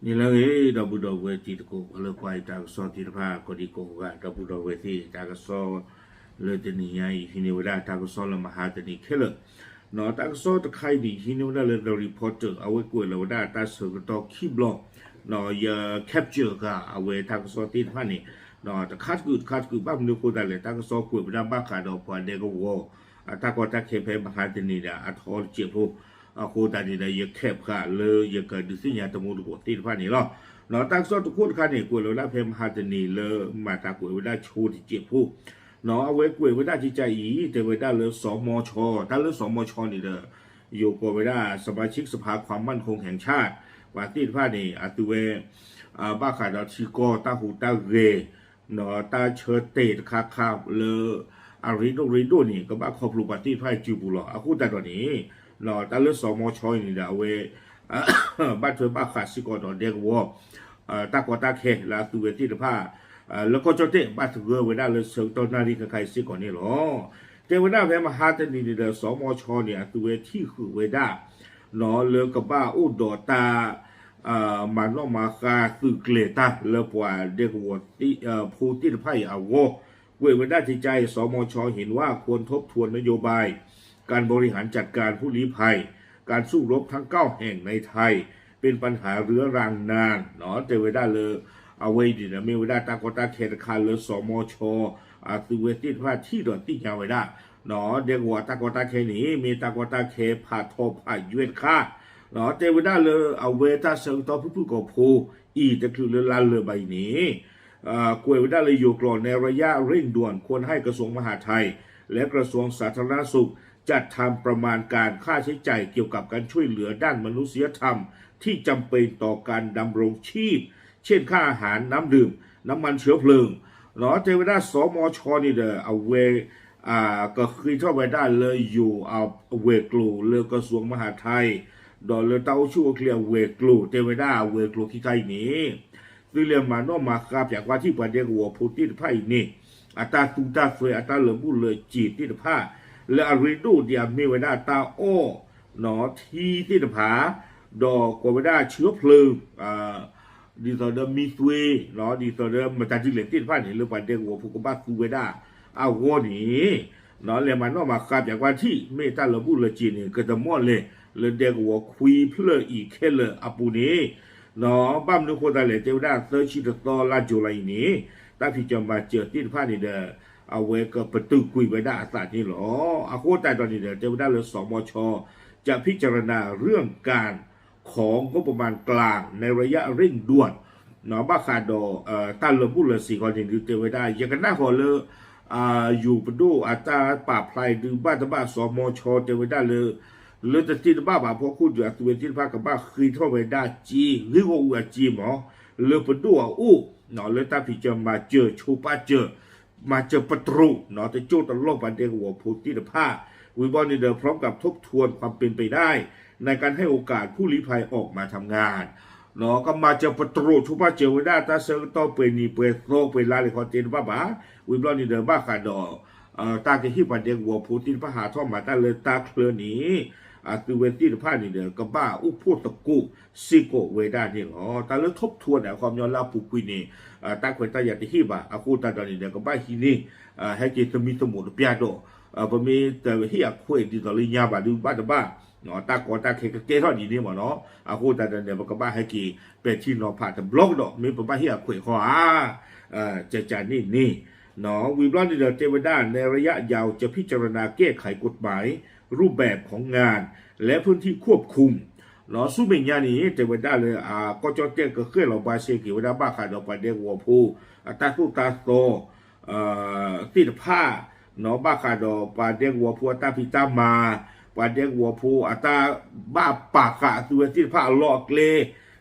နံၤလၢအဂ့ၤ ဒီပုၢ်ဒီဝဲၢ်တံၤသကိး ပှၤလၢကွၢ်ယတၢ်ကစီၣ်သ့ၣ်တဖၣ် ကိးဒံကိးဂၤ ဒီပုၢ်ဒီဝဲၢ်သ့ၣ် တၢ်ကစီၣ်လၢတနံၤညါအံၤ ဟံးန့ၢ်ဝဲဒၣ်တၢ်ကစီၣ်လၢမဟါတနံၤခဲလၢာ်, တၢ်ကစီၣ်တခါအံၤန့ၣ် ဟံးန့ၢ်ဝဲဒၣ်လၢ The Reporter အဝဲကွဲးလီၤဝဲဒၣ်တၢ်ဆၢကတီၢ်ခံဘျီ, ယ capture ဃာ်အဝဲတၢ်ကစီၣ်သ့ၣ်တဖၣ်န့ၣ်, တခါတကုာ်တခါတကုာ် ဘၣ်မနုၤအဃိသတးလဲၣ် တၢ်ကစီၣ်ကွဲးဝဲဒၣ်ဘၣ်ဃးဒီးပှၤဒဲကဝီၤ အတၢ်ကီတၢ်ခဲဖဲမဟါတနံၤဒီးအထီတစဲးဖိ, အဃိသတးန့ၣ်ဒီး ယ cap ဃာ်လၢယကဒုးသ့ၣ်ညါတမူတကိးသ့ၣ်တဖၣ်န့ၣ်လီၤ. တၢ်ကစီၣ်တခိၣ်တခါန့ၣ် ကွဲးလီၤဝဲဒၣ်ဖဲမဟါတနံၤလၢမၤသးကွဲးဝဲဒၣ်ဆိတစဲးဖိ, အဝဲကွဲးဝဲဒၣ်ကကါအံၤ တဲဝဲဒၣ်လၢစီၤမီၤဆီ, တၢ်လၢစီၤမီၤဆီန့ၣ်ဒီး ယိၤကိးဝဲဒၣ် สมาชิกสภาความมั่นคงแห่งชาติ ပှၤသ့ၣ်တဖၣ်န့ၣ် အသုဝဲ ဘၣ်ဃးဒီးထံကီၢ်တၢ်ဟူးတၢ်ဂဲၤ တၢ်ဆၢတဲာ်တခါခါလၢ အရ့ဒိၣ်ရ့ဒိၣ်န့ၣ် ကဘၣ်ခီဖျိပှၤသ့ၣ်တဖၣ်အစုပူၤလီၤ. အဃိသတးဒီးန့ၣ် တၢ်လၢစီၤမီၤဆီအံၤန့ၣ်ဒီး အဝဲ ဘၣ်ထွဲဘၣ်ဃးစ့ၢ်ကီးဒီးဒဲကဝီၤ တၢ်ကီတၢ်ခဲလၢအသုဝဲသ့ၣ်တဖၣ် လၢကီၢ်ကၠီၣ်တဲၣ် ဘၣ်သဂၢၢ်ဝဲဒၣ်လၢဆၢကတီၢ်နၣ်ရံၣ်ခဲခါအံၤစ့ၢ်ကီးန့ၣ်လီၤ. တဲဝဲဒၣ်ဖဲမဟါတနံၤန့ၣ်ဒီး စီၤမီၤဆီန့ၣ် အသုဝဲထံၣ်ဃုာ်ဝဲဒၣ် လၢကဘၣ်အိၣ်ဒီးတၢ် မၤနီၣ်မၤဃါသုးကျဲၤတၢ်လၢပှၤဒဲကဝီၤ ဖိသ့ၣ်တဖၣ်အံၤအဂီၢ်, ကွဲးဝဲဒၣ်ကကါအံၤ စီၤမီၤဆီ เห็นว่าควรทบทวนนโยบาย การบริหารจัดการผู้ลี้ภัย การสู้รบทั้งเก้าแห่งในไทย เป็นปัญหาเรื้อรังนาน တဲဝဲဒၣ်လၢ အဝဲအံၤန့ၣ်ဒီး မ့ၢ်ဝဲဒၣ်တၢ်ကီတၢ်ခဲတခါလၢစီၤမီၤဆီ အသုဝဲသ့ၣ်တဖၣ်ထံၣ်ဒီးသ့ၣ်ညါဝဲဒၣ် ဒဲကဝီၤတၢ်ကီတၢ်ခဲန့ၣ် မ့ၢ်တၢ်ကီတၢ်ခဲဖးထီဖးယွဲၢ်တခါ တဲဝဲဒၣ်လၢအဝဲတၢ်ဆၢကတီၢ်ဖုၣ်ဖုၣ်ကိာ်ဖိအံၤ တချုးလၢလါလၢာ်ဘၣ်အံၤန့ၣ် ကွဲးဝဲဒၣ်လၢယိၤကျိာ် ในระยะเร่งด่วนควรให้กระทรวงมหาดไทย และกระทรวงสาธารณสุข จัดทำประมาณการค่าใช้จ่ายเกี่ยวกับการช่วยเหลือด้านมนุษยธรรมที่จำเป็นต่อการดำรงชีพ เช่นค่าอาหาร น้ำดื่ม น้ำมันเชื้อเพลิง တဲဝဲဒၣ်စီၤမီၤဆီန့ၣ်ဒီး အဝဲ ကဃ့ထီၣ်ဝဲဒၣ်လၢယိၤအဝဲၤကျိၤလၢကစူၤမဟးထဲး ဒီးလၢတၢ်အိၣ်ဆူၣ်အိၣ်ချ့အဝဲၤကျိၤ တဲဝဲဒၣ်အဝဲၤကျိၤခံခါအံၤန့ၣ် သုလဲၤမၤနီၣ်မၤဃါပၠးကွၢ်ထံၣ်ပှၤဒဲကဝီၤဖိသ့ၣ်တဖၣ်အံၤန့ၣ် အတၢ်သူတၢ်သွဲ အတၢ်လၢာ်ဘူၣ်လၢာ်စ့ၤသ့ၣ်တဖၣ် လၢအရ့ဒိၣ်ဒံးအမ့ၢ်ဝဲဒၣ်တၢ်အီၣ် ထံသ့ၣ်တဖၣ် ဒီးကိးဝဲဒၣ်ဆၢဖျၢၣ် ဒ်သိးဒီးမံသွ့ ဒ်သိးဒီးမတၤဒ်လဲၣ်သ့ၣ်တဖၣ်န့ၣ် လၢပှၤဒဲကဝီၤဖိကဘၣ်သူဝဲဒၣ်အဂီၢ်န့ၣ် လဲၤမၤနီၣ်မၤဃါပၠးကွၢ်ထံၣ် မ့ၢ်တၢ်လၢာ်ဘူၣ်လၢာ်စ့ၤန့ၣ် ကတမီၣ်လဲၤ လၢဒဲကဝီၤခွံဖျၢၣ်အံၤခဲလၢာ်အပူၤန့ၣ် ဘၣ်မနုၤအဃိသတးလဲၣ် တဲဝဲဒၣ်သၢဆံတသီလါယူၤလံအံၤန့ၣ် တၢ်ဖံးစၢၤမၤစၢၤသ့ၣ်တဖၣ်န့ၣ်ဒီး အဝဲကပတုာ်ကွံာ်ဝဲဒၣ်အသးန့ၣ်လီၤ. အဃိသတးဒီးန့ၣ်ဒီး တဲဝဲဒၣ်လၢစီၤမီၤဆီ จะพิจารณาเรื่องการของงบประมาณกลางในระยะเร่งด่วน ဘၣ်ဃးဒီး တၢ်လၢာ်ဘူၣ်လၢာ်စ့ၤဃီန့ၣ်ဒုး တဲဝဲဒၣ် ယကနၣ်ဃီၤလၢ ယိၤပဒိၣ်အတၢ်ပာ်ဖျါအံၤဒုး ဘၣ်တဘၣ်စီၤမီၤဆီ တဲဝဲဒၣ်လၢ လၢတသ့တဘၣ်ဘၣ်အဖီခိၣ်ဒီး အသုဝဲသ့ၣ်တဖၣ်ကဘၣ်ဃ့ထီၣ်ဝဲဒၣ်စ့ ဂ့ၢ်ဂီၢ်အူအစ့မး လၢပဒိၣ်အအိၣ် လၢတၢ်ဖံးစၢၤမၤစၢၤ ဆိပာ်စၢၤ မၤစၢၤပတြိၤ တကၠိၢ်တလီၢ်ပှၤဒဲကဝီၤဖိသ့ၣ်တဖၣ် ဝံၤဘျီန့ၣ်ဒီး พร้อมกับทบทวนความเป็นไปได้ในการให้โอกาสผู้ลี้ภัยออกมาทำงาน ကမၤစၢၤပတြိၤ ဆိပာ်စၢၤဝဲဒၣ်တၢ်ဆၢကတီၢ်ပှဲၤနံၤပှဲၤသီပှဲၤလါလဲၣ်ခီတဲတဘၣ်ဘၣ် ဝံၤဘျီန့ၣ်ဒီး ဘၣ်ဃးဒီး တၢ်ကဟ့ၣ်ပှၤဒဲကဝီၤဖိသ့ၣ်တဖၣ်ဟးထီၣ်မၤတၢ်လၢတၢ်ချၢန့ၣ် အသုဝဲသ့ၣ်တဖၣ်န့ၣ်ဒီး ကဘၣ်အိၣ်ဖှိၣ်သကိးစ့ၢ်ကီးဝဲဒၣ်န့ၣ်လီၤ. တၢ်လၢ ทบทวน န့ၣ် အခီပညီလၢအပူၤကွံာ်န့ၣ် တၢ်ခွဲးတၢ်ယာ်တဟ့ၣ်ဘၣ် အဃိသတးဒီးန့ၣ်ဒီး ကဘၣ်ဟံးန့ၢ် ဟဲက့ၤသမံသမိးတပျၢ်ဒီး ပမ့ၢ်တဟ့ၣ်အခွဲးဒ်သိးလၢညါဘၣ်ဒုးဘၣ်တဘၣ် တၢ်ကီတၢ်ခဲကကဲထီၣ်ဒ်န့ၣ်မးနီၤ အဃိသတးဒီးန့ၣ် ပကဘၣ်ဟဲက့ၤ ပဲာ်ထံနီၤဖးတဘျီကဒီး မ့ၢ်ပဘၣ်ဟ့ၣ်အခွဲးဃီဧါ ကကန့ၣ်န့ၣ် ဝံၤဘျီန့ၣ်ဒီးတဲဝဲဒၣ် ในระยะยาวจะพิจารณาแก้ไขกฎหมาย รูปแบบของงาน และพื้นที่ควบคุม ဆူမဲာ်ညါန့ၣ် တဲဝဲဒၣ်လၢ ကီၢ်ကၠီၣ်တဲၣ်ကဃဲၣ်လီၤဘှါစဲက့ၤဝဲဒၣ်ဘၣ်ဃးဒီးပှၤဒဲကဝီၤဖိ အတၢ်သိၣ်တၢ်သီ သ့ၣ်တဖၣ် ဘၣ်ဃးဒီးပှၤဒဲကဝီၤဖိအတၢ်ဖံးတၢ်မၤ ပှၤဒဲကဝီၤဖိအတၢ်ဘၣ်ပာ်ဃာ်အသုဝဲသ့ၣ်တဖၣ်အလီၢ်အကျဲ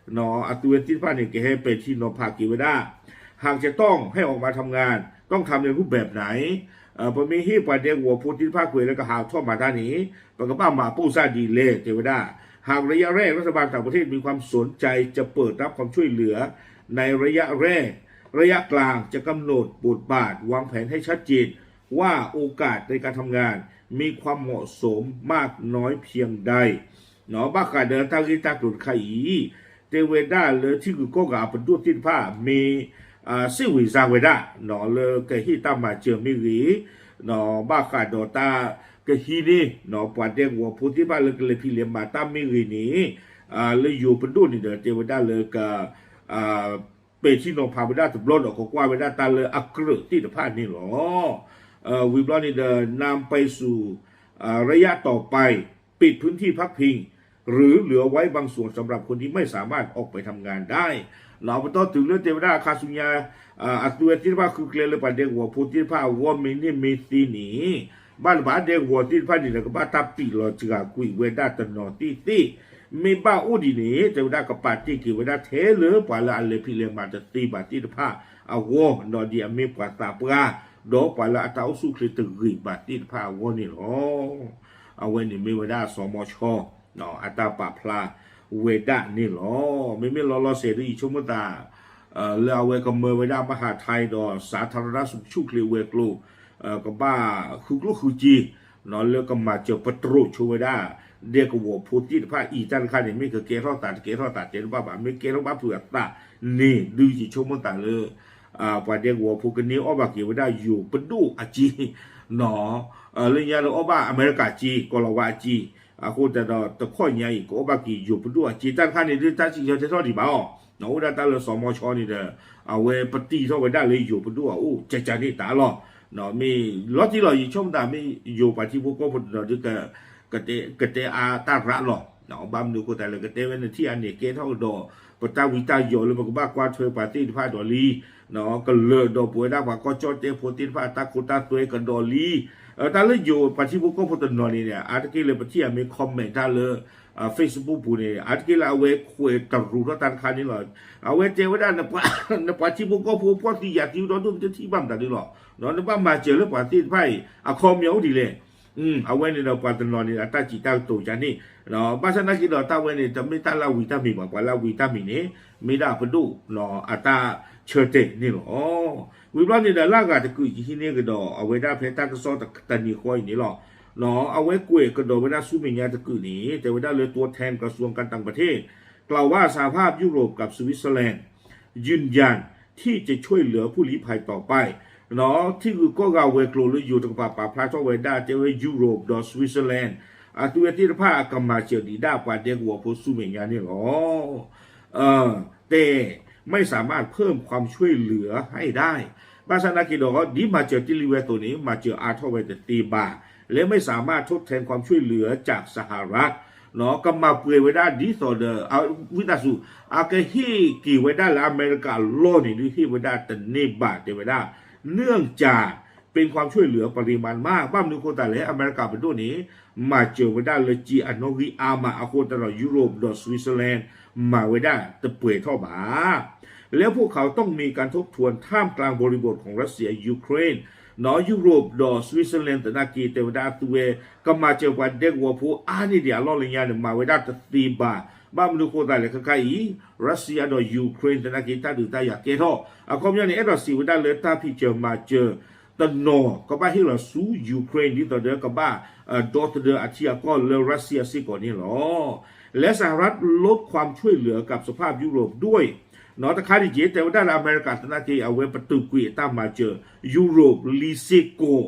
အသုဝဲသ့ၣ်တဖၣ်န့ၣ် ကဟဲပဲာ်ထံနီၤဖးက့ၤဝဲဒၣ် หากจะต้องให้ออกมาทำงาน ต้องทำในรูปแบบไหน ပမ့ၢ်ဟ့ၣ်ပှၤဒဲကဝီၤဖိသ့ၣ်တဖၣ်ကွဲးလၢကဟးထီၣ်မၤတၢ်န့ၣ် ပကဘၣ်မၤပိၢ်စၢ်ဒ်လဲၣ် တဲဝဲဒၣ် หากระยะแรกรัฐบาลต่างประเทศมีความสนใจจะเปิดรับความช่วยเหลือในระยะแรก ระยะกลางจะกำหนดบทบาทวางแผนให้ชัดเจนว่าโอกาสในการทำงานมีความเหมาะสมมากน้อยเพียงใด ဘၣ်ဃးဒီးတၢ်ဂ့ၢ်တၢ်ကျိၤတခါအံၤ တဲဝဲဒၣ်လၢထံဂုၤကီၢ်ဂၤအပဒိၣ်သ့ၣ်တဖၣ် မ့ၢ်စ့ၣ်ဝံၤစါဝဲဒၣ် လၢကဟ့ၣ်တၢ်မၤစၢၤမ့ၢ်ဂ့ၤ, ဘၣ်ဃးဒီးတၢ်ကဟံးန့ၢ် ပှၤဒဲကဝီၤဖိသ့ၣ်တဖၣ်လၢကလဲၤဖံးလဲၤမၤတၢ်မ့ၢ်ဂ့ၤန့ၣ် လၢယိၤပဒိၣ်န့ၣ်ဒီး တဲဝဲဒၣ်လၢက ပဲာ်ထံနီၤဖးဝဲဒၣ်တဘျီဒီး ကကွၢ်ဝဲဒၣ်တၢ်လၢအကြၢးသ့ၣ်တဖၣ်န့ၣ်လီၤ. ဝံၤဘျီန့ၣ်ဒီး นำไปสู่ระยะต่อไป ปิดพื้นที่พักพิงหรือเหลือไว้บางส่วนสำหรับคนที่ไม่สามารถออกไปทำงานได้ အပတီၢ်တုၤလၢတဲဝဲဒၣ်အခါဆူညါ အသုဝဲသ့ၣ်တဖၣ်ဃုကျဲလၢပှၤဒဲကဝီၤဖိသ့ၣ်တဖၣ်အဂီၢ်မ့ၢ်န့ၢ်မ့ၢ်သ့န့ၣ် ဘၣ်တဘၣ်ဒဲကဝီၤသ့ၣ်တဖၣ်န့ၣ်ဒီး ကဘၣ်တၢ်ပံးလီၤစှၤကွံာ်ဝဲဒၣ်တနီၤသ့ၣ်သ့ၣ်, မ့ၢ်ဘၣ်အိၣ်ဒ်န့ၣ် တဲဝဲဒၣ်ကပာ်တ့ၢ်က့ၤဝဲဒၣ်ထဲလၢပှၤလၢအလဲၤဖံးလဲၤမၤတသ့ဘၣ်သ့ၣ်တဖၣ်အဂီၢ် ဒီးဒ်အမ့ၢ်ပှၤသးပှၢ် ဒီးပှၤလၢအတၢ်အိၣ်ဆူၣ်အိၣ်ချ့တဂ့ၤဘၣ်သ့ၣ်တဖၣ်အဂီၢ်န့ၣ်လီၤ. အဝဲန့ၣ်မ့ၢ်ဝဲဒၣ်စီၤမီၤဆီ အတၢ်ပာ်ဖျါဝဲဒၣ်န့ၣ်လီၤ. မ့မ့ၢ်လီၤလီၤဆဲးဒီး ယဆိကမိၣ်သး လၢအဝဲကမၢဝဲဒၣ်မဟါထဲဒီး စးထီရၣ်ဆူၣ်ချ့ဝဲၤကျိၤ ကဘၣ်ဃုကျိၣ်ဃုစ့ လၢကမၤစၢၤပတြိာ်ဆိဝဲဒၣ် ဒဲကဝီၤဖိသ့ၣ်တဖၣ်အံၤ တၢ်တခါန့ၣ် မ့ၢ်ကကဲထီၣ်သးတကဲထီၣ်သးတဲတဘၣ်ဘၣ် မ့ၢ်ကဲထီၣ်ဘၣ်ဖုးအသးန့ၣ် ဒုးယဆိကမိၣ်သးလၢ ပှၤဒဲကဝီၤဖိကန့ၢ်အီၣ်ဘၣ်က့ၤဝဲဒၣ်ယိၤပဒိၣ်အစ့ လၢညါလၢအီၣ်ဘၣ်အမဲရကၤစ့ ကီၤလၤဝါအစ့ အဃိသတးဒီးတခီညါအံၤ ကအိၣ်ဘၣ်က့ၤယိၤပဒိၣ်အစ့ တၢ်တခါန့ၣ်ဒုး တၢ်စံးဆၢထဲထီၣ်ဒံးဘၣ်အီၤ အိၣ်ဒၣ်တၢ်လၢစီၤမီၤဆီန့ၣ်ဒီး အဝဲပတံထီၣ်ဝဲဒၣ်လၢယိၤပဒိၣ်အအိၣ် ကကန့ၣ်တၢ်လီၤ. မ့ၢ်လီၤတံၢ်လီၤ ယဆိကမိၣ်သးမ့ၢ်ယိၤပှၤထံဖိကီၢ်ဖိတနီၤဒုး ကတဲအါတၢ်ရးလီၤ. ဘၣ်မနုၤအဃိသတးလဲၣ် ကတဲဝဲနထံၣ်အါန့ၢ်ကဲထီၣ်ကဒီး ပတၢ်ဝံတၢ်ယိးလၢပကဘၣ်ကွၢ်ထွဲပှၤသ့ၣ်တဖၣ်ဒီးလံ ကလၢာ်ဒီးပဝဲဒၣ်ပှၤကီၢ်ကၠီၣ်တဲာ်ဖိသ့ၣ်တဖၣ်အတၢ်ခိတၢ်သွဲကဒီးလံ. တၢ်လၢယိၤပှၤထံဖိကီၢ်ဖိတနီၤန့ၣ် အါတက့ၢ်လၢပထံၣ်အမ့ၢ် comment တၢ်လၢ Facebook ပူၤန့ၣ် အါတက့ၢ်လၢအဝဲခွဲးတရူးထီၣ်တၢ်တခါန့ၣ်လီၤ. အဝဲတဲဝဲဒၣ် နပှၤထံဖိကီၢ်ဖိဖှီၣ်သံယာ်သံဒီဒိၣ် နတထံၣ်ဘၣ်မတၤဒုလီၤ. နဘၣ်မၤစၢၤလၢပှၤသ့ၣ်တဖၣ်အံၤ အခီပညီအိၣ်ဒ်လဲၣ်. အဝဲန့ၣ်ဒီးပှၤတနီၤန့ၣ် အတၢ်စံးတၢ်ကတိၤယါန့ၣ် ဘၣ်ဆၣ်သနာ်က့ဒီး တၢ်ဝဲန့ၣ် တမ့ၢ်တၢ်လၢအဝံၤတၢ်မံၤဘၣ် ပှၤလၢအဝံၤတၢ်မံၤန့ၣ် မ့ၢ်ဒၣ်ပဒိၣ်အတၢ်ဆၢတဲာ်န့ၣ်လီၤ. ဝံၤဘျီန့ၣ်ဒီး လၢအဂၤတကုာ်ယဟံးန့ၢ်ကဒီး အဝဲဒၣ်ဖဲတၢ်ကစီၣ်တနံၤဃီအံၤန့ၣ်လီၤ. အဝဲကွဲးကဒီးဝဲဒၣ်ဆူမဲာ်ညါတကုာ်န့ၣ် တဲဝဲဒၣ်လၢ ตัวแทนกระทรวงการต่างประเทศ กล่าวว่าสหภาพยุโรปกับสวิตเซอร์แลนด์ ยืนยันที่จะช่วยเหลือผู้ลี้ภัยต่อไป ထံဂုၤကီၢ်ဂၤဝဲၤကျိၤလၢယိၤတကပၤပာ်ဖျါထီၣ်ဝဲဒၣ် တဲဝဲ Europe ဒီး Switzerland အသုဝဲသ့ၣ်တဖၣ်အကမၤစၢၤဒံးဒၣ်ပှၤဒဲကဝီၤဖိဆူမဲာ်ညါန့ၣ်လီၤ. แต่ไม่สามารถเพิ่มความช่วยเหลือให้ได้ ဘၣ်ဆၣ်သနာ်က့ဒီး ဒ်မၤစၢၤတ့ၢ်လံဝဲအသိးန့ၣ် မၤစၢၤအါထီၣ်ဝဲတသ့ဘၣ် และไม่สามารถทดแทนความช่วยเหลือจากสหรัฐ ကမၤပှဲၤဝဲဒၣ်ဒ်သိးဒီး ဝံသးစူၤ အကဟ့ၣ်က့ၤဝဲဒၣ်လၢအမဲရကၤလီၢ်န့ၣ် ဒုးဟ့ၣ်ဝဲဒၣ်တန့ၢ်ဘၣ် တဲဝဲဒၣ် เนื่องจากเป็นความช่วยเหลือปริมาณมาก ဘၣ်မနုၤအဃိသတးလဲၣ် အမဲရကၤပဒိၣ်န့ၣ် မၤစၢၤဝဲဒၣ်လၢစ့အနီၣ်ဂံၢ်အါမး အဃိသတးဒီး Europe ဒီး Switzerland မၤဝဲဒၣ်တပှဲၤထီၣ်ဘၣ် และพวกเขาต้องมีการทบทวนท่ามกลางบริบทของรัสเซียยูเครน ဒီးယူရပၤဒီး Switzerland သနာ်က့ တဲဝဲဒၣ်သုဝဲ ကမၤစၢၤပှၤဒဲကဝီၤဖိအါန့ၢ်ဒံးအလီၢ်လၢညါန့ၣ် မၤဝဲဒၣ်တသ့ဘၣ်. ဘၣ်မနုၤဃိသတးလဲၣ် ခဲခါအံၤ Russia ဒီး Ukraine သနာ်က့ တၢ်ဒုးတၢ်ယၤကဲထီၣ် အခီပညီန့ၣ် အဲၣ်ဒိးစံးဝဲဒၣ်လၢတၢ်ဖံးစၢၤမၤစၢၤတနီၤ ကဘၣ်ဟ့ၣ်လီၤဆူ Ukraine ဒ်သိးဒီးကဘၣ် ဒီသဒၢအထံအကီၢ်လၢ Russia စ့ၢ်ကီးန့ၣ်လီၤ. และสหรัฐลดความช่วยเหลือกับสหภาพยุโรปด้วย တခါဒံးက့ၤ တဲဝဲဒၣ်လၢအမဲရကၤသနာ်က့ အဝဲပတုာ်ကွံာ်အတၢ်မၤစၢၤ ယူရပၤလံစ့ၢ်ကီး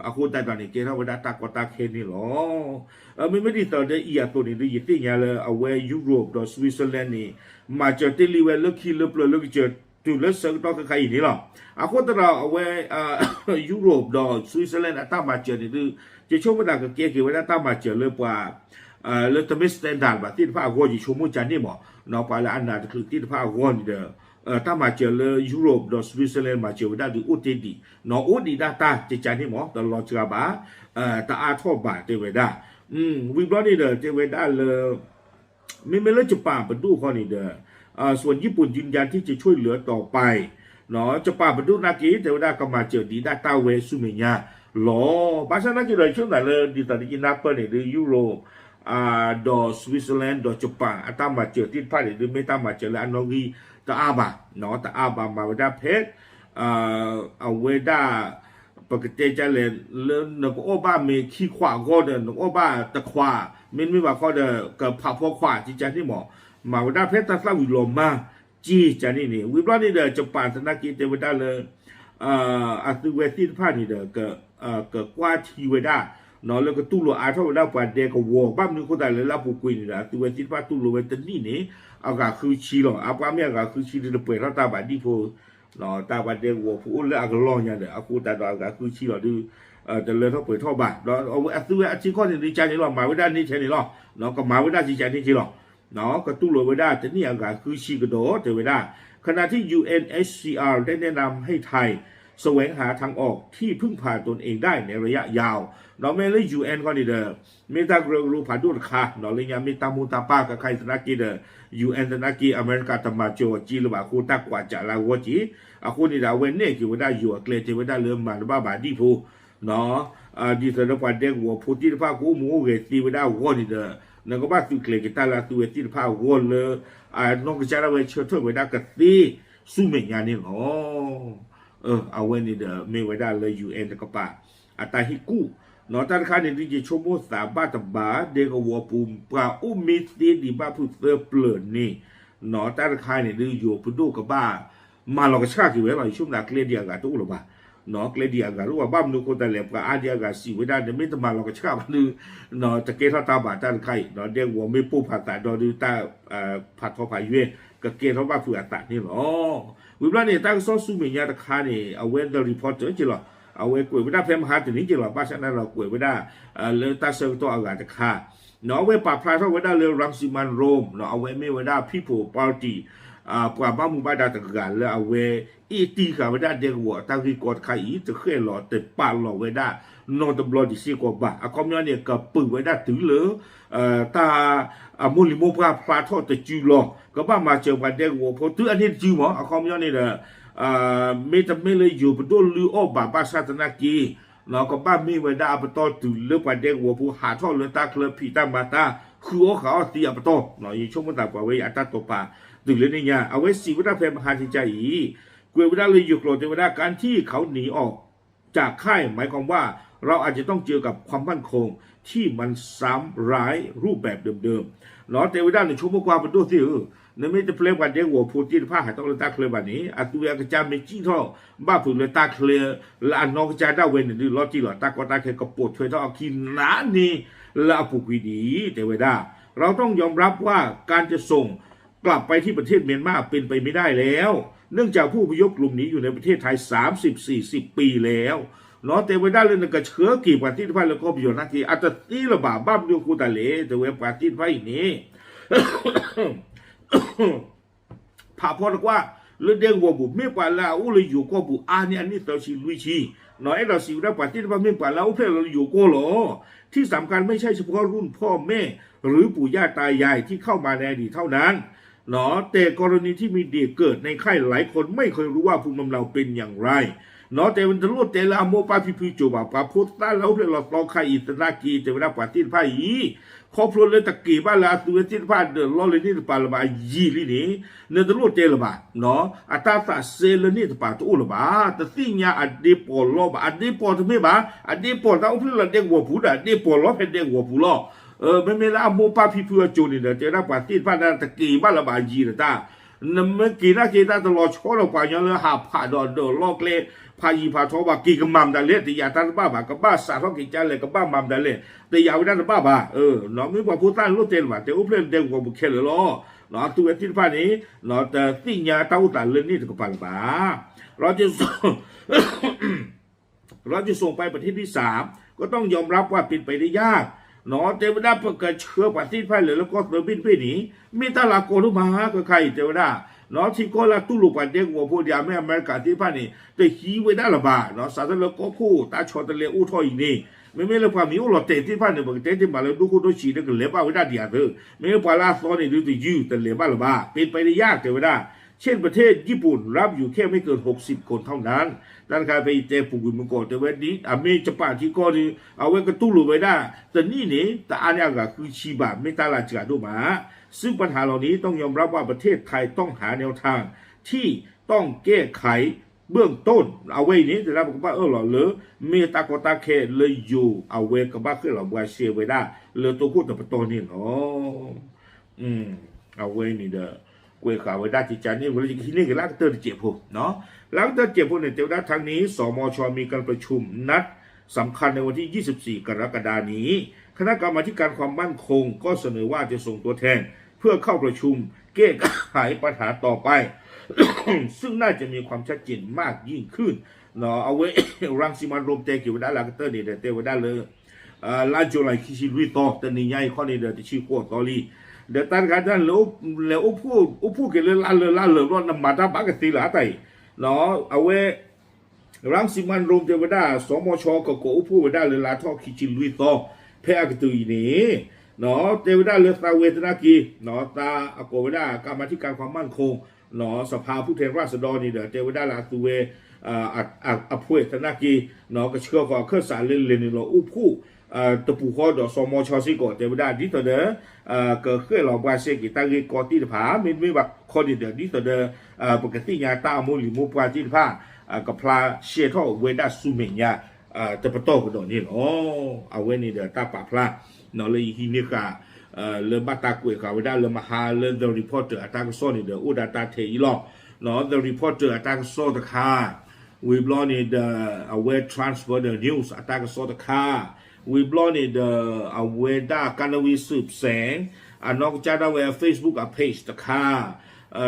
အဃိသတးဒီးန့ၣ် ကဲထီၣ်ဝဲဒၣ်တၢ်ကီတၢ်ခဲန့ၣ်လီၤ. မ့မ့ၢ်ဒ်သိးဒီးအံၤအသိးန့ၣ်ဒီး ယသ့ၣ်ညါလၢအဝဲယူရပၤဒီး Switzerland န့ၣ် မၤစၢၤတ့ၢ်လံဝဲလၢခံလၢပျၢၤလၢကစၢၤတုၤလၢဆၢကတီၢ်ခဲခါအံၤန့ၣ်လီၤ. အဃိသတးဒီးအဝဲ ယူရပၤဒီး Switzerland အတၢ်မၤစၢၤန့ၣ်ဒီး ယဆိကမိၣ်သးကကဲက့ၤဝဲဒၣ်တၢ်မၤစၢၤလၢပှၤ လၢတမ့ၢ် standard ဘၣ်သ့ၣ်တဖၣ်အဂီၢ် ယဆိကမိၣ်ကန့ၣ်မး ပှၤလၢအနးတချုးသ့ၣ်တဖၣ်အဂီၢ်န့ၣ်ဒီး တၢ်မၤစၢၤလၢယူရပၤဒီး Switzerland မၤစၢၤဝဲဒၣ်ဒီးအိၣ်တ့ၢ်ဒံး အိၣ်ဒံးဒၣ်တၢ်ကကန့ၣ်မး တလီၤစှၤဘၣ် တအါထီၣ်ဘၣ်တဲဝဲဒၣ် ဝံၤဘျီန့ၣ်ဒီး တဲဝဲဒၣ်လၢ မ့မ့ၢ်လၢယပၣ်ပဒိၣ်ဃီန့ၣ်ဒီး ส่วนญี่ปุ่นยืนยันที่จะช่วยเหลือต่อไป ယပၣ်ပဒိၣ်သနာ်က့ တဲဝဲဒၣ်ကမၤစၢၤဒံးဒၣ်တၢ်ဝဲဆူမဲာ်ညါလီၤ. ဘၣ်ဆၣ်သနာ်က့ဒီး ယဆိကမိၣ်သးလၢဒ်သိးဒီးယနၢ်ပၢၢ်န့ၣ်ဒီး ယူရပၤ ဒီး Switzerland ဒီးယပၣ် အတၢ်မၤစၢၤသ့ၣ်တဖၣ်န့ၣ်ဒီး မ့ၢ်တၢ်မၤစၢၤလၢအနီၣ်ဂံၢ်တအါဘၣ် တအါဘၣ် မၤဝဲဒၣ်ဖဲ အဝဲဒၣ် ပကတဲဒ်လဲၣ် လၢနကအီၣ်ဘၣ်မ့ၤခံခွးအဂီၢ်ဒီး နကအီၣ်ဘၣ်တခွး မ့တမ့ၢ်ဘၣ်ဃီဒီး ကဖးဖီခွးကကန့ၣ်မး မၤဝဲဒၣ်ဖဲတၢ်သၣ်ဝံၤလီၤမၢ်က့ၤကန့ၣ်န့ၣ် ဝံၤဘျီန့ၣ်ဒီး ယပၣ်သနာ်က့တဲဝဲဒၣ်လၢ အသုဝဲသ့ၣ်တဖၣ်န့ၣ်ဒီး ကကွၢ်ထံဝဲဒၣ် လၢကတူၢ်လိာ်အါထီၣ်ဝဲဒၣ်ပှၤဒဲကဝီၤ ဘၣ်မနုၤအဃိသတးလဲၣ် လၢအပူၤကွံာ်န့ၣ်ဒီး အသုဝဲသ့ၣ်တဖၣ်တူၢ်လိာ်ဝဲတနံၣ်န့ၣ် အဂၤဃုဆံလီၤ. အပှၤမ့ၢ်အဂၤဃုဆံဒီး တပှဲၤထီၣ်တၢ်ဘၣ်ဒံၣ်ဖိ တၢ်ပှၤဒဲကဝီၤဖိအိၣ်လၢအကလီၢ်ညါဒီး အဃိသတးဒီးအဂၤဃုဆံလီၤဒုး တလၢထီၣ်ပှဲၤထီၣ်ဘၣ်. ဒီးအဝဲအသုဝဲအထံကီၢ်န့ၣ်ဒုးကန့ၣ်လီၤ မၤဝဲဒၣ်န့ၢ်ထဲန့ၣ်လီၤ. ကမၤဝဲဒၣ်ကန့ၣ်က့လီၤ. ကတူၢ်လိာ်ဝဲဒၣ်တနံၣ်အဂၤဃုဆံကဒီး တဲဝဲဒၣ် ขณะที่ ยู เอ็น เอช ซี อาร์ ได้แนะนำให้ไทยแสวงหาทางออกที่พึ่งพาตนเองได้ในระยะยาว ဒီးမ့ၢ်လၢ ယူၣ်အၣ် ခီန့ၣ်ဒီး မ့ၢ်တၢ်ကရၢကရိဖးဒိၣ်တခါ လၢညါမ့ၢ်တၢ်မိၢ်တၢ်ပၢ်ခဲခါအံၤသနာ်က့ဒီး ယူၣ်အၣ် သနာ်က့ အမဲရကၤတမၤစၢၤအီၤက့လၢၤဘၣ်အဃိ တၢ်ကွၢ်စးလၢအဂီၢ်က့ အဃိန့ၣ်ဒီး အဝဲနဲၣ်က့ၤဝဲဒၣ်ယိၤအကျဲ တဲဝဲဒၣ်လၢမၤတဘၣ်ဘၣ်ဒံၣ်ဖိ ဒ်သိးဒီးပှၤဒဲကဝီၤဖိသ့ၣ်တဖၣ်ကအိၣ်မူအိၣ်ဂဲၤသ့ဝဲဒၣ်အဂီၢ်န့ၣ်ဒီး နကဘၣ်သုးကျဲၤက့ၤတၢ်လၢအသုဝဲသ့ၣ်တဖၣ်အဂီၢ်လၢ အနီၢ်ကစၢ်ဒၣ်ဝဲဆၢထၢၣ်ဝဲဒၣ်ကသ့ဆူမဲာ်ညါန့ၣ်လီၤ. အဝဲန့ၣ်ဒီးမ့ၢ်ဝဲဒၣ်လၢ ယူၣ်အၣ် တကပၤ အတၢ်ဟ့ၣ်ကူၣ် တၢ်တခါန့ၣ်ဒုး ယဆိကမိၣ်သးဘၣ်တဘၣ် ဒဲကဝီၤပူၤ ပှၤအိၣ်မ့ၢ်သ့ဒံးဘၣ်ဖုးသၢပျၢၤန့ၣ် တၢ်တခါန့ၣ်ဒုး ယိၤပဒိၣ်ကဘၣ်မၤလီၤကဆှၣ်က့ၤဝဲလီၤ. ယဆိကမိၣ်သးကျဲဒံးအဂၤတအိၣ်လၢၤဘၣ် ကျဲဒံးအဂၤတအိၣ်ဘၣ် ဘၣ်မနုၤအဃိသတးလဲၣ် ပှၤအါဒံးအဂၤစံးဝဲဒၣ် နမ့ၢ်တမၤလီၤကဆှၣ်ဘၣ်ဒုး တကဲထီၣ်တၢ်ဘၣ်တၢ်တခါအံၤ ဒဲကဝီၤမ့ၢ်ပိၢ်ဖးသးဒီးဒုး တၢ်ဖးထီဖးယွဲၢ် ကကဲထီၣ်ဘၣ်ဖုးအသးန့ၣ်လီၤ. ဝံၤဘျီန့ၣ် တၢ်ကစီၣ်ဆူမဲာ်ညါတခါန့ၣ် အဝဲ The Reporter က့လီၤ. အဝဲကွဲးဝဲဒၣ်ဖဲမဟါတနံၤက့လီၤ. ဘၣ်ဆၣ်န့ၣ်ဒီးကွဲးဝဲဒၣ် လၢတၢ်ဆၢကတီၢ်အဂၤတခါ အဝဲပာ်ဖျါထီၣ်ဝဲဒၣ်လၢ Rangsiman Rome အဝဲမ့ၢ်ဝဲဒၣ် People Party ပှၤဘၣ်မူဘၣ်ဒါတဂၤလၢအဝဲ အ့ၣ်တံၢ်ဃာ်ဝဲဒၣ်ဒဲကဝီၤအတၢ်ဂ့ၢ်ကီတခါအံၤ တဃဲၣ်လီၤတပာ်လီၤဝဲဒၣ် နီတဘျီဒံးစ့ၢ်ကီးဘၣ်. အခီပညီန့ၣ် ကပုာ်ဝဲဒၣ်တုၤလၢ တၢ် အမိၢ်လံၤမိၢ်ပှၢ်ဖျါထီၣ်တစုလီၤ. ကဘၣ်မၤစၢၤပှၤဒဲကဝီၤဖိတုၤအန့ၣ်တစုမး အခီပညီန့ၣ်ဒီး မ့တမ့ၢ်လၢယိၤပဒိၣ်လုၢ်အီၣ်ဘၣ်ဘၣ်ဆၣ်သနာ်က့ ကဘၣ်မ့ၢ်ဝဲဒၣ်အပတီၢ်တုၤလၢပှၤဒဲကဝီၤဖိဟးထီၣ်လၢတၢ်ချၢဖံးတၢ်မၤတၢ်ဃုအီၣ်ဃုအီသံအပတီၢ် ယဆိကမိၣ်သးပှၤဝဲအံၤအတၢ်တိာ်ပာ်တုၤလၢန့ၣ်ညါ အဝဲစံးဝဲဒၣ်ဖဲမဟါတနံၤအံၤ ကွဲးဝဲဒၣ်လၢယိၤကျိာ်တဲဝဲဒၣ် การที่เขาหนีออกจากค่ายหมายความว่าเราอาจจะต้องเจอกับความมั่นคงที่มันซ้ำร้ายรูปแบบเดิมๆ တဲဝဲဒၣ် နဆိကမိၣ်ကွၢ်ပဒိၣ်သ့ၣ်ဧၢ, နမ့ၢ်တပျဲပှၤဒဲကဝီၤဖိသ့ၣ်တဖၣ်ဟးထီၣ်လၢတၢ်ချၢဘၣ်န့ၣ် အသုဝဲအကစၢ်မ့ၢ်စံၣ်ထီၣ်ဘၣ်ဖုးလၢတၢ်ချၢ လၢအနီၢ်ကစၢ်ဒၣ်ဝဲန့ၣ်ဒုး လီၤတံၢ်လီၤ တၢ်ကီတၢ်ခဲကပိာ်ထွဲထီၣ်အခံနးန့ၢ်လၢအပူၤကွံာ်ဒံး တဲဝဲဒၣ် เราต้องยอมรับว่าการจะส่งกลับไปที่ประเทศเมียนมาเป็นไปไม่ได้แล้ว เนื่องจากผู้อพยพกลุ่มนี้อยู่ในประเทศไทย สามสิบสี่สิบ ปีแล้ว တဲဝဲဒၣ်လၢနကဆှၢက့ၤပှၤသ့ၣ်တဖၣ်လၢကီၢ်ပယီၤနာ်က့ အတသ့လၢၤဘၣ် ဘၣ်မနုၤအဃိသတးလဲၣ် တဲဝဲပှၤသ့ၣ်တဖၣ်အံၤန့ၣ် ဖးဖီတကွၢ် လၢဒဲကဝီၤပူၤ မ့ၢ်ပှၤလၢအအိၣ်လၢယိၤကီၢ်ပူၤ အါန့ၢ်အနံၣ်သၢဆံလွံၢ်ဆံ အဲၣ်ဒိးစံးဝဲဒၣ်ပှၤသ့ၣ်တဖၣ်မ့ၢ်ပှၤလၢအအိၣ်ဖျဲၣ်လီၤလၢယိၤကီၢ်လီၤ. ที่สำคัญไม่ใช่เฉพาะรุ่นพ่อแม่หรือปู่ย่าตายายที่เข้ามาในอดีตเท่านั้น แต่กรณีที่มีเด็กเกิดในค่ายหลายคนไม่เคยรู้ว่าภูมิลำเนาเป็นอย่างไร တဲဝဲတလိၣ်တဲလၢအမိၢ်ပၢ်ဖံဖုစိၤဘၣ် ပှၤဖိသၣ်လၢအအိၣ်ဖျဲၣ်လီၤသီခါအံၤသနာ်က့ တဲဝဲဒၣ်ပှၤသ့ၣ်တဖၣ်အံၤ ခီဖျိလၢတက့ၤဘၣ်လၢအသုဝဲသ့ၣ်တဖၣ်ဒီးလီၢ်လၢန့ၣ်တပၤလၢၤဘၣ်ယံာ်လံန့ၣ် နတလိၣ်တဲလၢၤဘၣ် အတၢ်သးစဲလၢန့ၣ်တပၤတအိၣ်လၢၤဘၣ် တသ့ၣ်ညါအဒ့ပီၢ်လီၢ်ဘၣ် အဒ့ပီၢ်တမ့ၢ်ဘၣ် အဒ့ပီၢ်တၢ်အိၣ်ဖျဲၣ်လၢဒဲကဝီၤပူၤဒီး အဒ့ပီၢ်လီၢ်ဖဲဒဲကဝီၤပူၤလီၤ. မ့မ့ၢ်လၢအမိၢ်ပၢ်ဖံဖုအစိၤန့ၣ်ဒီး တဲဝဲဒၣ်ပှၤသ့ၣ်တဖၣ်ဒၣ်တက့ၤဘၣ်လၢၤဘၣ်ယံာ်ဒီးတၢ် နမ့ၢ်က့ၤနာ်က့ၤတၢ်တလီၤဆီဒီးပှၤကညီလၢဟးဖးဒီးဒၢးလီၢ်ကျဲ ဖးယံၤဖးထီဘၣ် က့ၤကမၤမတၤလဲၣ် တယာ်တၢ်တဘၣ်ဘၣ် ကဘၣ်စးထီၣ်က့ၤကလဲၣ် ကဘၣ်မၤမတၤလဲၣ် တယာ်ဝဲဒၣ်တဘၣ်ဘၣ် မ့ၢ်ပှၤဖိသၣ်န့ၣ်လိၣ်တဲလၢၤဘၣ် တဲအိၣ်ဖျဲၣ်လၢဒဲကဝီၤပူၤခဲလၢာ်လီၤ. အသုဝဲသ့ၣ်တဖၣ်န့ၣ် တသ့ၣ်ညါတၢ်အိၣ်သးလၢန့ၣ်တကပၤလၢၤဘၣ် เราจะส่ง เราจะส่งไปประเทศที่สาม ก็ต้องยอมรับว่าเป็นไปได้ยาก တဲဝဲဒၣ်ပကဆှၢပှၤသ့ၣ်တဖၣ်လဲၤလၢကီၢ်သၢဘ့ၣ်တဘ့ၣ်န့ၣ် မ့ၢ်တၢ်လၢအကီဒိၣ်မး ခဲခါအံၤ တဲဝဲဒၣ် ထံကီၢ်လၢတူၢ်လိာ်ပှၤဒဲကဝီၤဖိဒံးအမ့ၢ်အမဲရကၤသ့ၣ်တဖၣ်န့ၣ် တဟံးဝဲဒၣ်လၢၤဘၣ် စးထီၣ်လၢကီၢ်ခိၣ်တၢ်ဆီတလဲအိၣ်ထီၣ်အံၤန့ၣ် မ့မ့ၢ်လၢပှၤမ့ၢ်အိၣ်လီၤတဲာ်သ့ၣ်တဖၣ်န့ၣ် ပကတဲတ့ၢ်မးလၢဒိၣ်ခိၣ်ဒိၣ်ဆံးလၢကလဲၤဘၣ်ဝဲဒၣ်ဒံးအသၢ မ့မ့ၢ်ပှၤလၢအသီန့ၣ်ဒုးတယုၢ်တလဲၤဘၣ်လၢၤဘၣ် เป็นไปได้ยาก တဲဝဲဒၣ် เช่นประเทศญี่ปุ่นรับอยู่แค่ไม่เกินหกสิบคนเท่านั้น တၢ်တခါဖဲအံၤတဲပူၤကွံာ်မုၢ်ကီၢ် တဲဝဲဒ်အမ့ၢ်ယပၣ်ထံကီၢ်ဒီး အဝဲကတူၢ်လိာ်ဝဲဒၣ် တနံၣ်န့ၣ် တအါန့ၢ်အဂၤဃုဆံဘၣ် မ့ၢ်တၢ်လၢအစှၤဒိၣ်မး ซึ่งปัญหาเหล่านี้ต้องยอมรับว่าประเทศไทยต้องหาแนวทางที่ต้องแก้ไข เบื้องต้น အဝဲအံၤန့ၣ် တဲဒၣ်ပကဘၣ်အၢၣ်လီၤလၢ မ့ၢ်တၢ်ကီတၢ်ခဲလၢယိၤ အဝဲကဘၣ်ဃ့ၣ်လီၤဘှါရှဲဝဲဒၣ် လၢတိခိၣ်တပတီၢ်န့ၣ်လီၤ. အဝဲန့ၣ်ဒီး ကွဲးဃာ်ဝဲဒၣ်ကကန့ၣ်ဝဲလၢယကဟံးန့ၢ်က့ၤလၢကတၢၢ်တစဲးဖိ, လၢကတၢၢ်တစဲးဖိန့ၣ် တဲဝဲဒၣ် ทั้งนี้ สมช มีการประชุมนัดสำคัญในวันที่ ยี่สิบสี่ กรกฎาคมนี้ คณะกรรมาธิการความมั่นคงก็เสนอว่าจะส่งตัวแทนเพื่อเข้าประชุมแก้ไขปัญหาต่อไป ซึ่งน่าจะมีความชัดเจนมากยิ่งขึ้น အဝဲ ရၢၣ်စံမၣ်ရိၣ် တဲက့ၤဝဲဒၣ်လၢကတၢၢ်န့ၣ်ဒီး တဲဝဲဒၣ်လၢ လါ July ခံဆံလွံၢ်သီ တနံၤညါအံၤခီန့ၣ်ဒီး တဆံဃိးသီလံ. ဒီးတၢ်တခါတၢ်လဲၤအိၣ်ဖှိၣ် အိၣ်ဖှိၣ်က့ၤလၢလါလၢာ်လါလၢာ်ဘျီ နမၤတၢ်ဘၣ်ကသ့လၢအတၢ်အံၤ အဝဲ ရၢၣ်စံမၣ်ရိၣ် တဲဝဲဒၣ် စမချ ကကိးအိၣ်ဖှိၣ်ဝဲဒၣ်လၢလါထီၣ်ခံဆံလွံၢ်သီ ဖဲအကတုၤအံၤန့ၣ် တဲဝဲဒၣ်လၢသးဝဲသနာ်က့ သးအကိးဝဲဒၣ် กรรมาธิการความมั่นคง สภาผู้แทนราษฎร န့ၣ်ဒီး တဲဝဲဒၣ်လၢအသုဝဲ အဖှဲးသနာ်က့ ကဆှၢဃီၤအခၢၣ်စးလၢလဲၤနုာ်လီၤအိၣ်ဖှိၣ် တပူၤဃီဒီး စမချ စ့ၢ်ကီး တဲဝဲဒၣ် ဒ်သိးဒီး ကဃဲၣ်လီၤဘှါရှဲက့ၤတၢ်ဂ့ၢ်ကီသ့ၣ်တဖၣ် မ့တမ့ၢ်ဘၣ်ခီန့ၣ်ဒီး ဒ်သိးဒီး ပကသ့ၣ်ညါတၢ်အမိၢ်လံၤမိၢ်ပှၢ်သ့ၣ်တဖၣ် ကဖျါရှဲထီၣ်ဝဲဒၣ်ဆူမဲာ်ညါ တပတီၢ်ကဒီးန့ၣ်လီၤ. အဝဲန့ၣ်ဒီးတၢ်ပာ်ဖျါ လၢယဟံးန့ၢ်ဃာ် လၢဘၣ်တၢ်ကွဲးဃာ်ဝဲဒၣ်လၢမဟါလၢ The Reporter အတၢ်ကစီၣ်န့ၣ်ဒီး အိၣ်ဒၣ်တၢ်ထဲအံၤလီၤ. The Reporter အတၢ်ကစီၣ်တခါ ဝံၤဘျီန့ၣ်ဒီး အဝဲ Transfer the News အတၢ်ကစီၣ်တခါ ဝံၤဘျီန့ၣ်ဒီး အဝဲဒၣ် การทวีสืบแสง အနီၢ်ကစၢ်ဒၣ်ဝဲအ Facebook အ page တခါ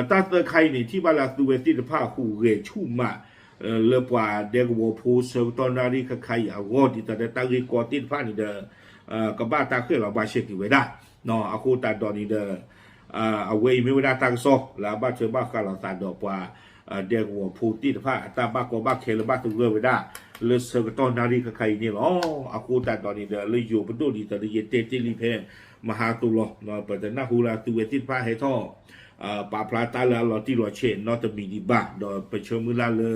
တၢ်သၢခါအံၤန့ၣ် ထံၣ်ဘၣ်လၢအသုဝဲသ့ၣ်တဖၣ်ဟူးဂဲၤဆူၣ်မး လၢပှၤဒဲကဝီၤဖိဆၢကတီၢ်နၣ်ရံၣ်ခဲခါအံၤအဂီၢ် ဒ်သိးဒီးတၢ်ဂ့ၢ်ကီသ့ၣ်တဖၣ်န့ၣ်ဒီး ကဘၣ်တၢ်ဃဲၣ်လီၤဘှါရှဲက့ၤဝဲဒၣ် အဃိသတးဒီးန့ၣ်ဒီး အဝဲအံၤမ့ၢ်ဝဲဒၣ်တၢ်ကစီၣ် လၢအဘၣ်ထွဲဘၣ်ဃးလိာ်သးဒီးပှၤ ဒဲကဝီၤဖိသ့ၣ်တဖၣ် အတၢ်ဘၣ်ကီဘၣ်ခဲလၢဘၣ်သဂၢၢ်ဝဲဒၣ် လၢဆၢကတီၢ်နၣ်ရံၣ်ခဲခါအံၤန့ၣ်လီၤ. အဃိသတးဒီးန့ၣ်ဒီး လၢယိၤပဒိၣ်ဒ်သိးဒီးယတဲတ့ၢ်လံဖဲ မဟါသိးလီၤ ပတနၢ်ဟူလၢအသုဝဲသ့ၣ်တဖၣ်ဟဲထီၣ် ပာ်ဖျါတၢ်လၢအလီၤတံၢ်လီၤဆဲးနီတမံၤဒံးဘၣ် ဒီးပဆၢမုၢ်လၢ်လၢ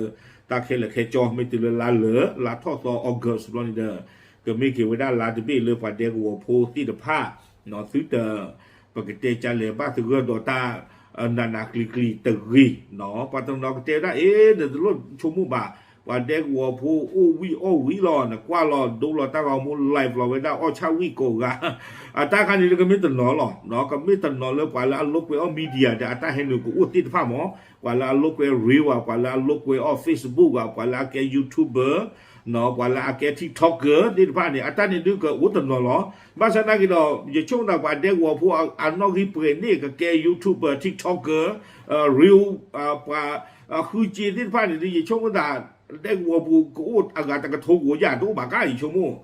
တၢ်ခဲလၢာ်ခဲဆ့ မ့ၢ်တုၤလၢလါလၢာ် လါထီၣ်သီ August ဘျီန့ၣ်ဒီး ကမ့ၢ်က့ၤဝဲဒၣ်လါတဘ့ၣ်လၢပှၤဒဲကဝီၤဖိသ့ၣ်တဖၣ် သုတ ပကတဲကလဲၤဘၣ်သဂၢၢ်ဒီးတၢ် နးနးကျံၤကျံၤတဂ့ၤ ပှၤတနီၤကတဲဝဲဒၣ် အ့ နတလိၣ်ဆိကမိၣ်ဘၣ် ပှၤဒဲကဝီၤဖိအိၣ်ဝံၣ်အီၣ်ဝံၣ်လီၤ နကွၢ်လီၤဒိလီၤတၢ်ဂီၤမူ live လီၤဝဲဒၣ်အီၣ်ဆၣ်ဝံၣ်ကိးဂၤ အတၢ်ခါန့ၣ်လၢကမ့ၢ်တနီၤလီၤ ကမ့ၢ်တနီၤလၢပှၤလၢအလိာ်ကွဲအီၣ် media ဒီးအတၢ်ဟဲနုာ်ကအိၣ်သ့ၣ်တဖၣ်မး ပှၤလၢအလိာ်ကွဲ reel ဘၣ် ပှၤလၢအလိာ်ကွဲအီၣ် Facebook ဘၣ် ပှၤလၢအကဲ YouTuber ပှၤလၢအကဲ TikToker သ့ၣ်တဖၣ်န့ၣ် အတၢ်န့ၣ်ဒုးကအိၣ်တနီၤလီၤ. ဘၣ်ဆၣ်သနာ်က့ဒီး ယဆိကမိၣ်သးပှၤဒဲကဝီၤဖိအနီၣ်ဂံၢ်ပှဲၤန့ၣ် ကကဲ YouTuber TikToker reel ပှၤဃုစ့သ့ၣ်တဖၣ်န့ၣ်ဒီး ယဆိကမိၣ်သး ဒဲကဝီၤပူၤကအိၣ်အဂၤတကထိကအိၣ်ယၤတအိၣ်ဘၣ်ကါ ယဆိကမိၣ်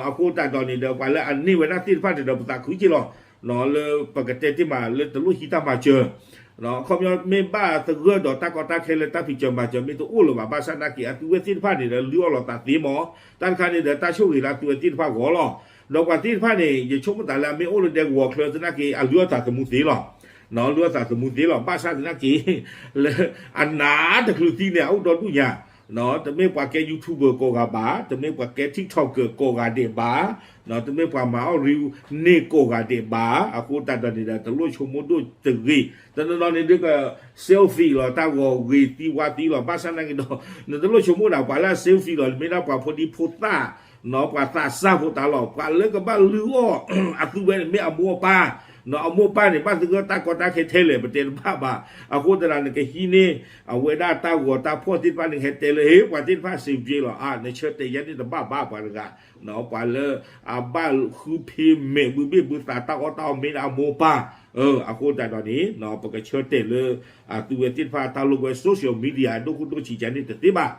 အဃိသတးဒီးန့ၣ်ဒီး ပှၤလၢအန့ၢ်ဝဲဒၣ်သ့ၣ်တဖၣ်န့ၣ်ဒီး ပသးခုက့လီၤ လၢပကတဲတ့ၢ်မးလၢတလိၣ်ဟံးတၢ်မၤစၢၤ ခီပညီမ့ၢ်ဘၣ်သဂၢၢ်ဒီးတၢ်ကီတၢ်ခဲလၢတၢ်ဖံးစၢၤမၤစၢၤမ့ၢ်တအိၣ်လၢၤဘၣ် ဘၣ်ဆၣ်သနာ်က့ အသုဝဲသ့ၣ်တဖၣ်န့ၣ်ဒီး လုၢ်အီၣ်လီၤသးသ့မး တၢ်တခါန့ၣ်ဒီး တၢ်ဆိၣ်ဂ့ၤလၢအသုဝဲသ့ၣ်တဖၣ်ဂီၢ်လီၤ. ဒီးပှၤသ့ၣ်တဖၣ်န့ၣ် ယဆိကမိၣ်သးလၢအမ့ၢ်အိၣ်လၢဒဲကဝီၤချၢသနာ်က့ အလုၢ်အီၣ်သးသမူသ့လီၤ လုၢ်အီၣ်သးသမူသ့လီၤ ဘၣ်ဆၣ်သနာ်က့ လၢအနးတချုးသံန့ၣ် အအိၣ်ဒီဒူၣ်ညါ တမ့ၢ်ပှၤကဲ YouTuber ကိးဂၤဘၣ်, တမ့ၢ်ပှၤကဲ TikToker ကိးဂၤဒဲးဘၣ်, တမ့ၢ်ပှၤမၤအီၣ် reel န့ၣ်ကိးဂၤဒဲးဘၣ်. အဃိသတးဒီးန့ၣ်ဒီး တလိၣ်ဆိကမိၣ်ဒိၣ်တဂ့ၤ. တနီၤနီၤန့ၣ်ဒုးက selfie လီၤ တၢ်ဂီၤဂ့ၤသံဝါသံလီၤ. ဘၣ်ဆၣ်သနာ်က့ဒီး နတလိၣ်ဆိကမိၣ်ဒၣ် ပှၤလၢအ selfie လီၤ မ့ၢ်ဒၣ်ပှၤဖိဒံဖိသၣ် ပှၤသးစၢ်ဖိတၢ်လီၤ. ပှၤလၢကဘၣ်လုၢ်အီၣ်အသုဝဲန့ၣ် မ့ၢ်အမိၢ်အပၢ်, အမိၢ်ပၢ်န့ၣ် ဘၣ်သဂၢၢ်တၢ်ကီတၢ်ခဲထဲလဲၣ် ပတဲတဘၣ်ဘၣ်. အဃိသတးဒီး နကဟံးန့ၢ် အဝဲဒၣ်တၢ်ဂီၤတၢ်ဖှီၣ်သ့ၣ်တဖၣ်န့ၣ် ဟဲတဲလၢ ဟ့ ပှၤသ့ၣ်တဖၣ် စံးဘျ့လီၤ. အါ နဆၢတဲာ်ယဲန့ၣ်တဘၣ်ဘၣ်ပှၤတဂၤ, ပှၤလၢအဘၣ်ဃုဖံးမဲာ်ဘုဘ့ၣ်ဘုသးတၢ်အီၣ်တၢ်အီမ့ၢ်ဒၣ်အမိၢ်ပၢ်. အဃိသတးဒီးန့ၣ် ပကဆၢတဲာ်လၢ အသုဝဲသ့ၣ်တဖၣ်တၢ်လိာ်ကွဲ social media ဒိၣ်ခိၣ်ဒိၣ်ဆံးကန့ၣ်တသ့ဘၣ်.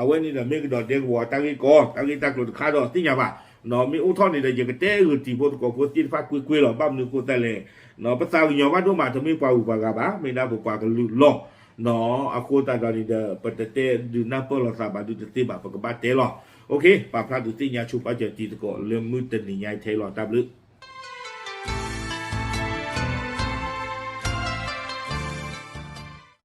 အဝဲန့ၣ်ဒီးမ့ၢ်ကဒီးဒဲကဝီၤတၢ်ဂ့ၢ်ကီ တၢ်ဂ့ၢ်တၢ်ကျိၤတခါဒီးသ့ၣ်ညါဘၣ်. မ့ၢ်အိၣ်ထီၣ်န့ၣ်ဒီး ယကတဲဂ့ၢ်တံၤဖိသကိးဖိသ့ၣ်တဖၣ်ကွ့ၢ်ကွ့ၢ်လီၤ. ဘၣ်မနုၤအဃိသတးလဲၣ်, ပသးကညီၤဘၣ်ဒိၣ်မး တမ့ၢ်ပှၤဂုၤပှၤဂၤဘၣ်, မ့ၢ်ဒၣ်ပပှၤကလုာ်လီၤ. အဃိသတးဒီးန့ၣ်ဒီး ပတတဲဒုးနၢ်ပၢၢ်လိာ်သးဘၣ်ဒုးတသ့ဘၣ် ပကဘၣ်တဲလီၤ. ပာ်ဖျါဒုးသ့ၣ်ညါဆိပာ်စၢၤတံၤသကိးလၢမုၢ်တနံၤညါအံၤထဲလီၤ. တၢ်ဘျုး